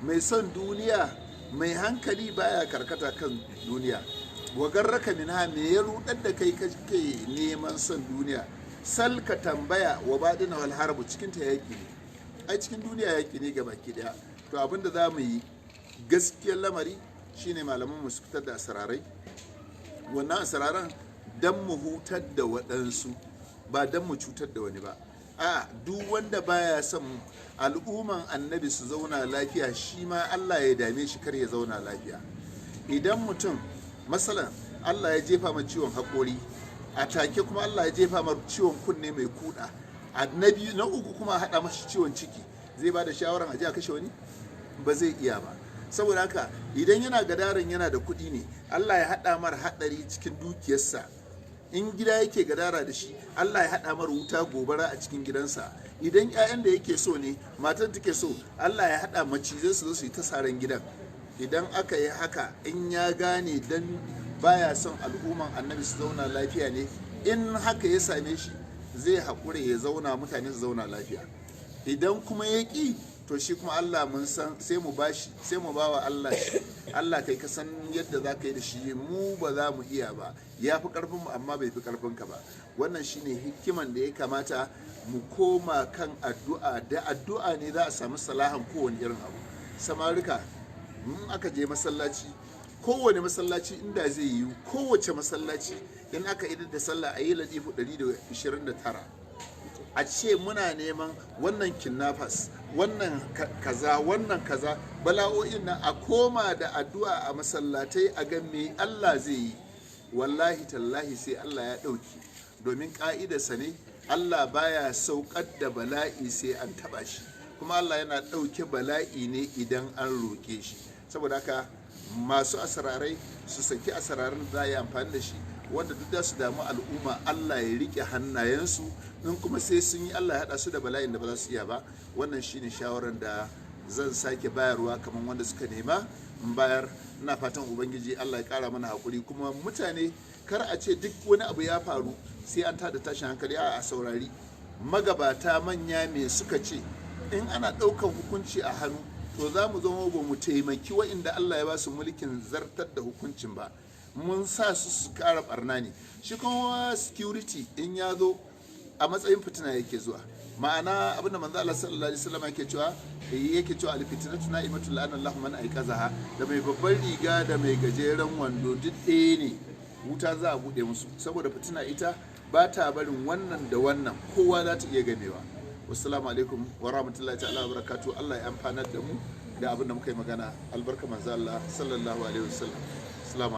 Mai son duniya, mai hankali baya karkata kan duniya. Wagarraka minha, me ya rudar da kai kake neman son duniya? Sal, ka tambaya, wa badina wal harbu, cikin ta yaki ne. Ai cikin duniya yaki ne gabaki daya. To abinda za mu yi, gaskiyar lamari shine malaman mu su fitar da asararai. Wannan asararan dan mu hutar da waɗansu, ba dan mu cutar da wani ba. A duk wanda baya son al'umman Annabi su zauna lafiya, shi ma Allah ya dame shi kar ya zauna lafiya. Idan mutum masalan Allah ya jefa ma ciwon haƙori a take, kuma Allah ya jefa ma ciwon kunne mai kuɗa, annabi na uku kuma a haɗa masa ciwon ciki, zai ba da shawaran a je a kashe wani? Ba zai iya ba. Saboda haka idan yana gadaran yana da kuɗi ne, Allah ya haɗa mar haɗari cikin dukiyarsa. In gida yake gadara da shi, Allah ya haɗa mar wuta, gobara a cikin gidansa. Idan 'ya'yan da yake so ne, matan take so, Allah ya haɗa macizai su zo su yi ta saran gidan. Idan aka yi haka, in ya gane dan baya son al'umman Annabi su zauna lafiya ne, in haka ya same shi, zai haƙura ya zauna, mutane su zauna lafiya. Idan kuma ya ƙi, to shi kuma Allah mun san sai mu bashi, sai mu bawa Allah shi. Allah kai ka san yadda za ka yi da shi, mu ba za mu iya ba, ya fi ƙarfin mu, amma bai fi ƙarfin ka ba. Wannan shine hikiman da ya kamata mu koma kan addu'a. Da addu'a ne za a samu salahan kowane irin abu. Samarika, in aka je masallaci, kowane masallaci inda zai yiwu, kowace masallaci in aka idar da sallah a yi latifu 129, a ce muna neman wannan kidnappers, wannan kaza, wannan kaza, bala'o'in nan, a koma da addu'a a masallatai, a ga me Allah zai yi. Wallahi tallahi sai Allah ya ɗauki, domin ƙa'idarsa ne, Allah baya saukar da bala'i sai an taɓa shi, kuma Allah yana ɗauke bala'i ne idan an roƙe shi. Saboda haka masu asararai su saki asararin da za a yi amfani da shi. Wanda duk da su damu al'umma, Allah ya rike hannayensu. In kuma sai sun yi, Allah ya haɗa su da bala'in da ba za su iya ba. Wannan shine shawarar da zan sake bayarwa kamar wanda suka nema in bayar. Ina fatan Ubangiji Allah ya kara mana hakuri. Kuma mutane, kar a ce duk wani abu ya faru sai an tada tashin hankali. A saurari magabata manya me suka ce. In ana ɗaukan hukunci a hannu, to za mu zama ba mu taimaki wa'inda Allah ya ba su mulkin zartar da hukuncin ba, mun sa su su kara barna ne. Shi kuma security in ya zo a matsayin fitina yake zuwa. Ma'ana abinda manzo Allah sallallahu alaihi wasallam yake cewa al fitnatu na'imatu la'ana Allahu man aiqazaha. Da mai babban riga da mai gajeren wando duk ɗaya ne, wuta za a bude musu, saboda fitina ita ba ta barin wannan da wannan, kowa za ta iya gamewa. Wassalamu alaikum wa rahmatullahi ta'ala wa barakatuh. Allah ya amfanar da mu da abin da muka yi magana, albarka manzo Allah sallallahu alaihi wasallam.